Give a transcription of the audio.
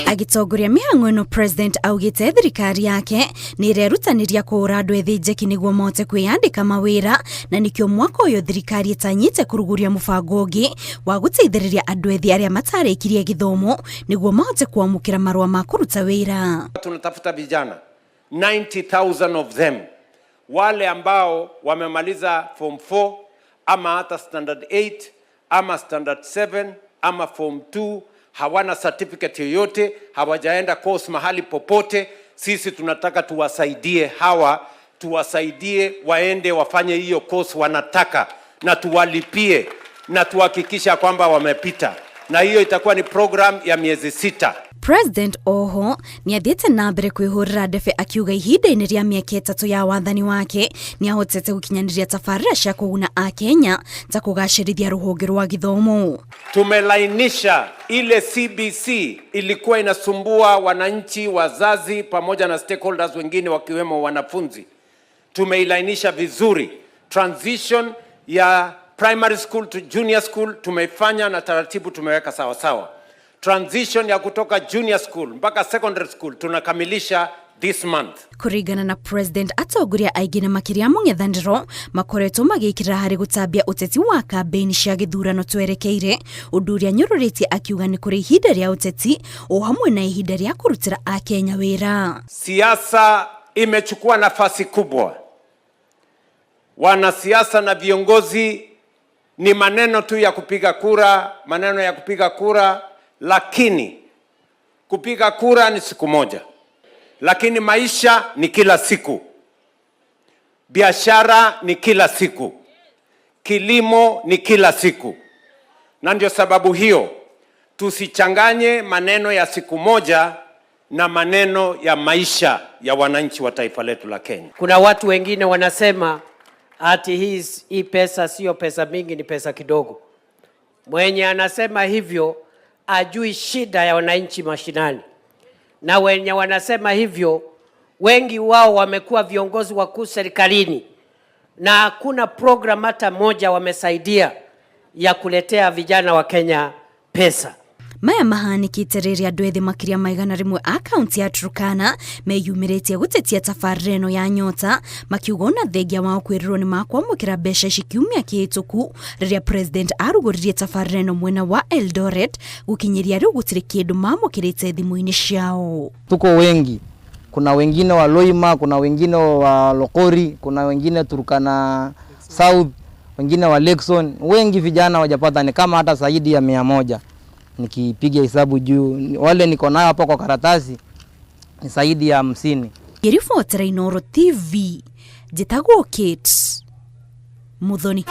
Agĩtongoria mĩhang'o ĩno, President augĩte thirikari yake nĩ ĩrerutanĩria kũhũra andũ ethĩ njeki nĩguo mahote kwĩyandĩka mawĩra, na nĩkĩo mwaka ũyũ thirikari ĩtanyĩte kũrugũria mũbango ũngĩ wa gũteithĩrĩria andũ ethĩ arĩa matarĩkirie gĩthomo nĩguo mahote kwamũkĩra marũa ma kũruta wĩra. Tunatafuta vijana 90,000 of them, wale ambao wamemaliza Form 4 ama hata Standard 8 ama Standard 7 ama Form 2, hawana certificate yoyote, hawajaenda course mahali popote. Sisi tunataka tuwasaidie hawa, tuwasaidie waende wafanye hiyo course wanataka, na tuwalipie na tuhakikisha kwamba wamepita, na hiyo itakuwa ni program ya miezi 6. President oho nĩ athiĩte na mbere kwĩhũrĩra ndebe akiuga ihinda-inĩ rĩa mĩaka 3 ya wathani wake nĩ ahotete gũkinyanĩria tabarĩra cia kũguna Akenya ta kũgacĩrithia rũhonge rwa gĩthomo. Tumelainisha ile CBC ilikuwa inasumbua wananchi, wazazi pamoja na stakeholders wengine wakiwemo wanafunzi. Tumeilainisha vizuri. Transition ya primary school to junior school tumeifanya na taratibu tumeweka sawa sawa. Transition ya kutoka junior school mpaka secondary school tunakamilisha this month. Kũringana na President, atongoria aingĩ na makĩria mũng'ethanĩro makoretwo magĩkĩrĩra harĩ gũtambia ũteti wa kambĩini cia gĩthurano twerekeire, ũndũ ũrĩa nyũrũrĩtie akiuga nĩ kũrĩ ihinda rĩa ũteti o hamwe na ihinda rĩa kũrutĩra Akenya wĩra. Siasa imechukua nafasi kubwa. Wanasiasa na viongozi ni maneno tu ya kupiga kura, maneno ya kupiga kura, lakini kupiga kura ni siku moja, lakini maisha ni kila siku, biashara ni kila siku, kilimo ni kila siku, na ndio sababu hiyo tusichanganye maneno ya siku moja na maneno ya maisha ya wananchi wa taifa letu la Kenya. Kuna watu wengine wanasema ati hii pesa sio pesa mingi, ni pesa kidogo. Mwenye anasema hivyo ajui shida ya wananchi mashinani, na wenye wanasema hivyo wengi wao wamekuwa viongozi wakuu serikalini na hakuna program hata moja wamesaidia ya kuletea vijana wa Kenya pesa. Maya mahanĩkĩte rĩrĩa andũ ethĩ makĩria ma 100 a kaunti ya Turkana meyumĩrĩtie gũtetia tabarĩra ĩno ya Nyota, makiuga ona thengia wao kwĩrĩrwo nĩ makwamũkĩra mbeca ici kiumia kĩhĩtũku rĩrĩa President arugũririe tabarĩra ĩno mwena wa Eldoret, gũkinyĩria rĩu gũtirĩ kĩndũ mamũkĩrĩte thimũ-inĩ ciao. Tuko wengi, kuna wengine wa Loima, kuna wengine wa Lokori, kuna wengine Turkana South, wengine wa Lekson. Wengi vijana wajapata ni kama hata zaidi ya 100. Nikipiga hesabu juu wale niko nayo hapa kwa karatasi ni zaidi ya 50. Ngĩribotera Inooro TV, njĩtagwo Kate Muthoni.